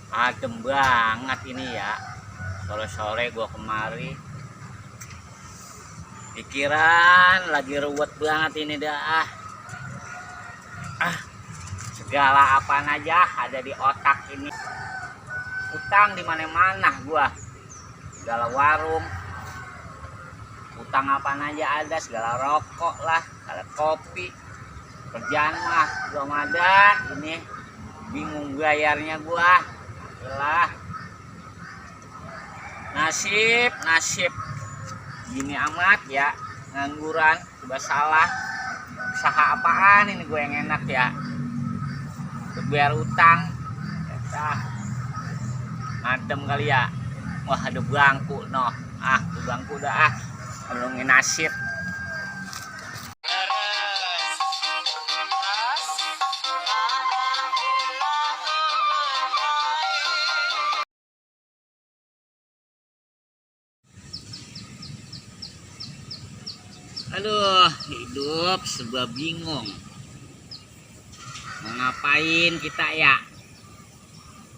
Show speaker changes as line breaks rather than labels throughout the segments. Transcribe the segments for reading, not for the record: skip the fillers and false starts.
Adem banget ini ya. Sore-sore gua kemari. Pikiran lagi ruwet banget ini dah. Segala apaan aja ada di otak ini. Utang di mana-mana gua. Segala warung. Utang apaan aja ada, segala rokok lah, segala kopi. Kerjaan mah belum ada, ini bingung bayarnya gua. Lah. Nasib gini amat ya, ngangguran, coba salah. Usaha apaan ini gue yang enak ya? Bayar utang. Mantem kali ya. Wah, ada bangku noh. Bangku dah nolongin nasib. Aduh, hidup serba bingung. Mau ngapain kita ya?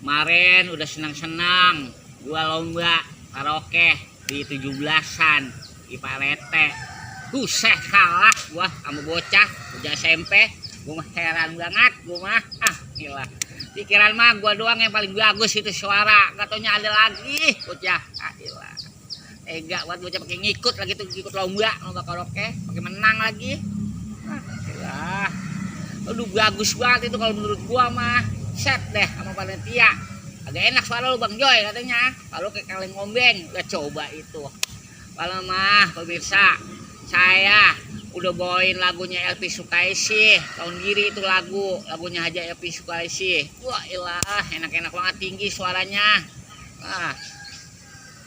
Kemarin udah senang-senang gua lomba karaoke di 17-an di Parete. Buset, kalah gua sama bocah SMP. Gua mah heran banget, gua mah gila. Pikiran mah gua doang yang paling bagus itu suara. Gak taunya ada lagi bocah. Gila. Enggak buat bocah pakai ngikut lagi tuh, ikut lomba karaoke, pakai menang lagi. Gila. Aduh, bagus banget itu kalau menurut gua mah. Set deh sama panitia. Agak enak suara lu Bang Joy katanya. Kalau kayak kaleng ngombeng, udah coba itu. Kalau mah pemirsa, saya udah bawain lagunya Elvi Sukaesih. Tahun diri itu lagunya Haja Elvi Sukaesih. Wah, ilah, enak-enak banget, tinggi suaranya.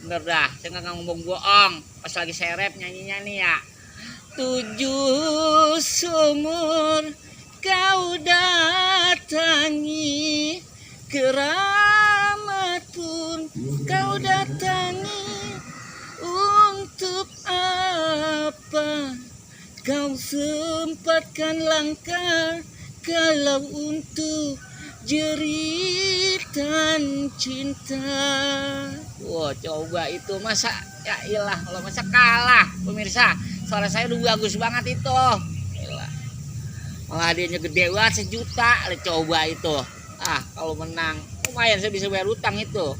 Bener dah, saya nggak ngomong bohong. Pas lagi saya rap nyanyinya nih ya. 7 sumur kau datangi, keramat pun kau datangi. Untuk apa kau sempatkan langkah kalau untuk jeritan cinta? Wah, coba itu masa ya ilah, kalau masa kalah pemirsa. Suara saya udah bagus banget itu. Ilah. Malah hadiahnya gede banget, 1 juta. Coba itu. Kalau menang lumayan saya bisa bayar utang itu.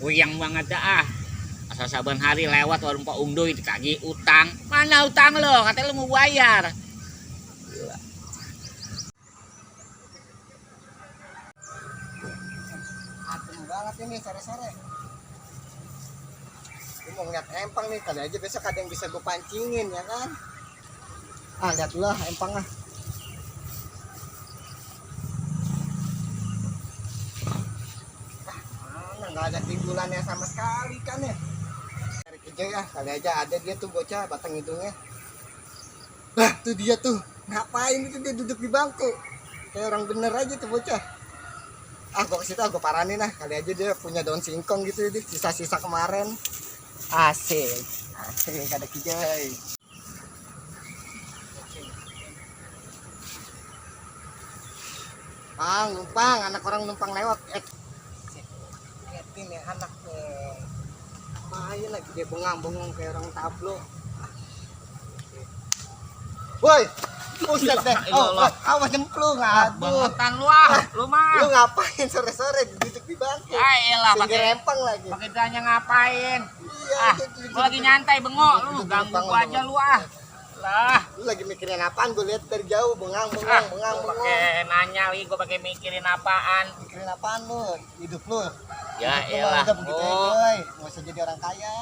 Wuyang banget dah. Asal saban hari lewat warung Pak Ungdo itu kaki utang. Mana utang lo? Katanya lo mau bayar. Gila.
Adem banget ini sore-sore. Gue mau ngeliat empang nih, kali aja besok ada yang bisa gue pancingin ya kan. Lihat dulu lah empang lah. Mana nggak ada timbulannya sama sekali kan ya. Cari kerja ya, kali aja ada dia tuh bocah batang hidungnya. Tuh dia tuh, ngapain itu dia duduk di bangku? Kayak orang bener aja tuh bocah. Gue ke situ, gue paranin lah. Kali aja dia punya daun singkong gitu, sisa-sisa kemarin. Asik ada kijai. Numpang, anak orang numpang lewat. Lihat ini anak nih. Main lagi dia bengong kayak orang tablo. Woi, buset deh. Awas jemplung.
Bangetan lu mah.
Lu ngapain sore-sore duduk di bangku?
Elah,
pakai empang lagi.
Pakai tanya ngapain?
Iya,
Gua lagi nyantai bengok, lu ganggu gua aja lu Lah,
lu lagi mikirin apaan? Gue lihat dari jauh bengong.
Pakai nanya lagi, gua pakai mikirin apaan?
Mikirin apaan lu? Hidup lu.
Ya
Hidup lu
elah.
udah begitu aja, nggak usah jadi orang kaya.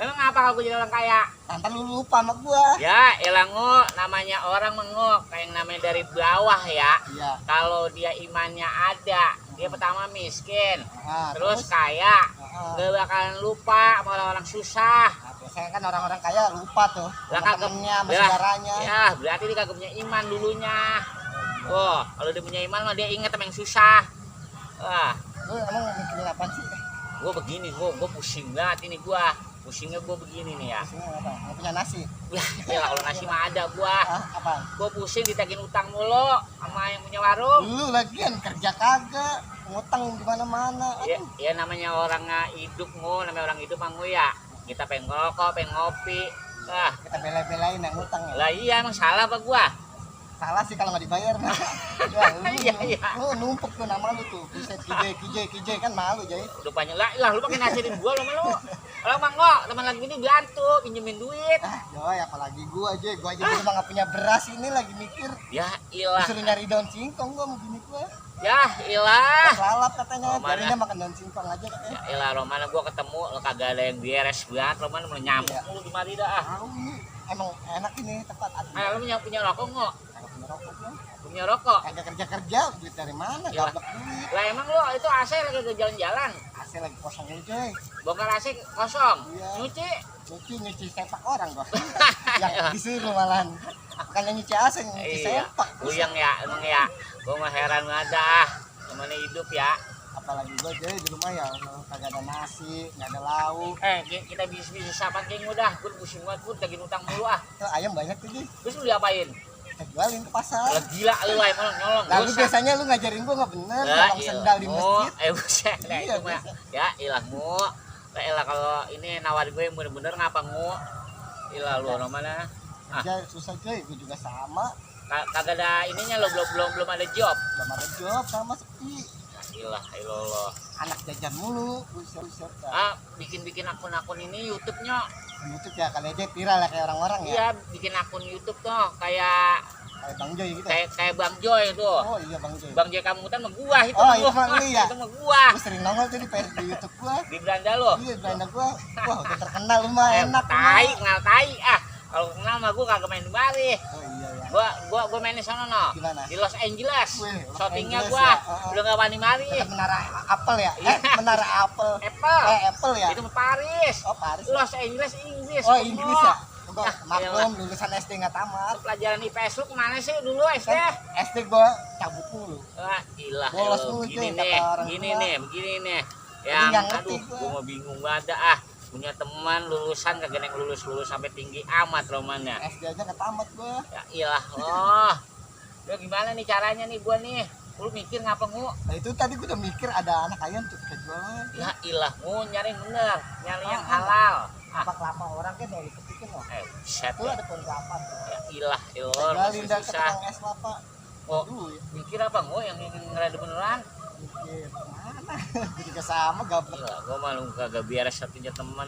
Emang ngapa kalau gua jadi orang kaya?
Ntar lu lupa sama gua.
Ya elah namanya orang mengok, kayak yang namanya dari bawah ya.
Iya.
Kalau dia imannya ada, dia pertama miskin, terus
terus?
kaya, gak bakalan lupa sama orang-orang susah.
Biasanya kan orang-orang kaya lupa tuh sama temennya, sama saudaranya.
Ya berarti dia kagak punya iman dulunya. Kalau dia punya iman mah dia inget sama yang susah.
Lu emang mikirin apaan sih?
Gua begini, gua pusing banget ini gua. Pusingnya gua begini nih ya.
Pusingnya apa? Nggak punya nasi.
Ya kalau nasi mah ada gua.
Apa?
Gua pusing ditagih utang mulu sama yang punya warung.
Lu lagian kerja kagak, ngutang di mana-mana.
Ya, ya namanya orang hidup namanya orang hidup manggu ya. Kita pengen ngerokok, pengen ngopi.
Kita bela-belain yang ngutang ya.
Lah iya emang salah apa gua?
Salah sih kalau nggak dibayar mah. Ya,
Iya.
lu numpuk tuh nama lu tuh. Buset kijai kan malu Jay.
Udah banyak lah lu pakai nasirin gua lu malu. Kalau manggo teman lagi ini bantu pinjemin duit.
Joy apalagi gua aja di rumah nggak punya beras ini lagi mikir.
Ya ilah.
Disuruh nyari daun singkong gua mau bini gua.
Ya ilah.
Lalap katanya,
Romana.
jadinya makan daun singkong aja katanya.
Ya ilah Romana gua ketemu lo kagak ada yang beres banget Romana mau nyamuk
Iya.
lu di mari dah.
Tahu nih, emang enak ini tempat
Lu punya rokok nggak?
Kagak punya rokok gua.
Punya rokok.
Kagak kerja duit dari mana?
Iya.
Gablek duit.
Lah emang lu itu AC lagi ke jalan-jalan.
AC lagi kosong nih Joy.
Bongkar AC kosong.
Iya.
Nyuci.
Nyuci sepak orang gua. Yang disuruh malahan. Bukannya nyuci AC, nyuci
Iya.
sepak.
Uyang ya emang ya. Gua mah heran banget dah. Gimana hidup ya?
Apalagi gua Joy di rumah ya Allah, kagak ada nasi, nggak ada lauk.
Kita bisnis apa geng udah. Gua pusing banget gua lagi utang mulu ah.
Tuh ayam banyak tuh Joy.
Terus lu diapain?
Kita jualin ke pasar.
Lah gila lu emang nyolong.
Lalu
Dosa.
biasanya lu ngajarin gua nggak bener,
Lah,
nyolong sendal di masjid.
Buset, nah,
Iya,
itu mah.
biasa.
Ya, ilahmu. Lah ilah kalau ini nawarin gue yang bener-bener ngapa ngu? Ilah lu orang mana?
Kerja susah Joy, gua juga sama.
Kagak ada ininya lo belum ada job.
Belum ada job sama sepi.
Ilah ilallah.
Anak jajan mulu, buset.
Bikin akun-akun ini YouTube-nya.
YouTube ya kali aja viral ya kayak orang-orang ya.
Iya, bikin akun YouTube tuh kayak
Kayak Bang Joy gitu.
kayak Bang Joy tuh.
Oh iya Bang Joy.
Bang Joy Kamutan mah gua itu.
Oh, iya, Bang, lu ya?
Itu mah gua.
Gua sering nongol tuh di YouTube gua.
Di beranda lo.
Iya, beranda gua. Wah, udah terkenal lu mah, enak. lu mah.
Kenal tai ah. Kalau kenal mah gua kagak main di mari.
Oh iya ya.
Gua main di sana no.
Di mana?
Di Los Angeles.
Wih, Los
Shootingnya
Angeles
gua
ya.
udah gak wani mari.
Dekat Menara Apple ya?
Iya.
Menara Apple.
Apple.
Apple ya?
Itu mah Paris.
Oh, Paris.
Los Angeles Inggris.
Oh, Inggris ya? Gua
Ah,
maklum lulusan SD nggak tamat.
Pelajaran IPS lu kemana sih dulu SD?
Kan SD gua cabut mulu.
Wah, ilah.
Bolos
lu.
mulu,
Gini
cuy,
nih,
kata orang
gini
tua.
nih, begini nih.
Jadi nggak ngerti
Aduh,
gua.
gua mau bingung banget dah, punya teman lulusan kagak yang lulus sampai tinggi amat romannya.
SD aja nggak tamat gua.
Ya ilah loh. Ya gimana nih caranya nih gua nih? Lu mikir ngapa ngu?
Nah itu tadi gua udah mikir ada anak ayam tuh kejualan.
Ya ilah ngu nyari bener, nyari yang halal.
Apa kelapa orang kan udah dipetikin loh.
Set
Itu
ya.
ada pohon kelapa tuh.
Ya ilah, ilah
Jualin
masih
dah ke
susah.
tukang es kelapa.
Oh,
Duit.
mikir apa ngu yang ngerada beneran?
Mikir mana? Gua juga sama gablek.
Gila, gua malu kagak beres satunya teman.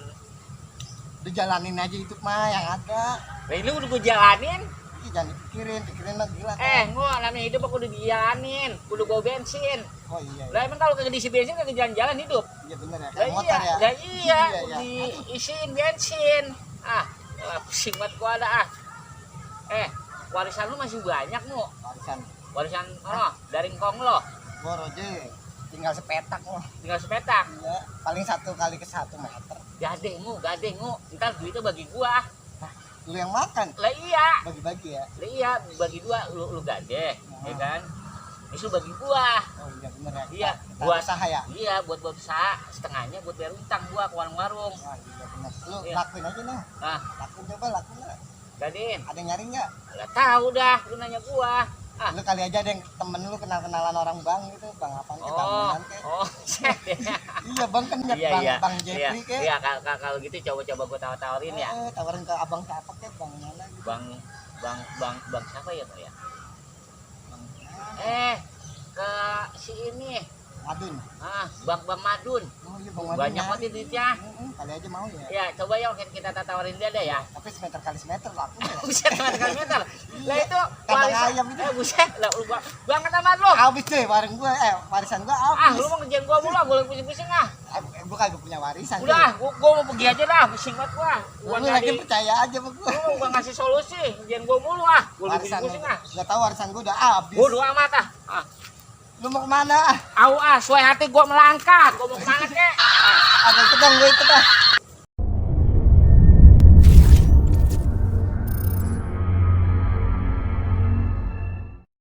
Udah jalanin aja itu mah yang ada.
Nah, ini udah gua jalanin.
Ih, jangan pikirin lah gila.
Gua namanya hidup aku udah dijalanin, udah bawa bensin.
Oh iya.
Lah emang kalau kagak diisi bensin kagak jalan-jalan hidup.
Iya bener ya.
Lah
Kayak motor ya.
lah iya,
ya.
diisiin bensin. Pusing banget gua ada warisan lu masih banyak mu. Warisan dari ngkong lo.
Gua Roje tinggal sepetak loh.
Tinggal sepetak.
Iya, paling 1 kali ke 1 meter.
Gade ngu. Ntar duitnya bagi gua.
Lu yang makan,
Lah iya.
bagi-bagi ya.
Lah iya, bagi dua lu gade, ya kan? Ini lu bagi gua.
Oh iya bener ya.
Iya,
Kita
buat
usaha ya.
Iya, buat usaha, setengahnya buat bayar utang gua ke warung-warung.
Wah, iya bener. Lu
Iya.
lakuin aja nih.
Ah,
Lakuin coba lakuin.
gadein.
Ada yang nyari nggak?
Enggak tahu dah, lu nanya gua.
Lu kali aja ada yang temen lu kenal-kenalan orang bang gitu, bang apa nih, bangunan kek. Iya bang kan liat bang Jeffrey kek.
Iya, kalau gitu coba gua tawarin ya.
Tawarin ke abang siapa kek, bang mana gitu.
Bang siapa ya, Pak ya?
Bang,
Ke si ini.
Madun.
Bang Madun.
Oh iya bang Madun.
Banyak banget duitnya.
Kali aja mau ya.
Ya, coba yuk kita tawarin dia deh ya.
Tapi semeter kali semeter laku ya.
Buset kali meter. Lah itu
Kandang ayam itu.
Buset, lah lu banget amat lu.
Habis deh warisan gua habis.
Lu mau ngerjain gua mulu, gua lagi pusing-pusing ah.
Gua kagak punya warisan.
Udah, gua mau pergi aja dah, pusing banget gua.
Lu lagi percaya aja sama gua.
Lu gua ngasih solusi, ngerjain gua mulu ah. Gua lagi
Warisan
pusing ah.
Enggak tahu warisan gua udah habis.
Bodoh amat ah.
Lu mau kemana?
Sesuai hati gua melangkah. Gua mau kemana kek?
Aku ikut dong, gua ikut dah.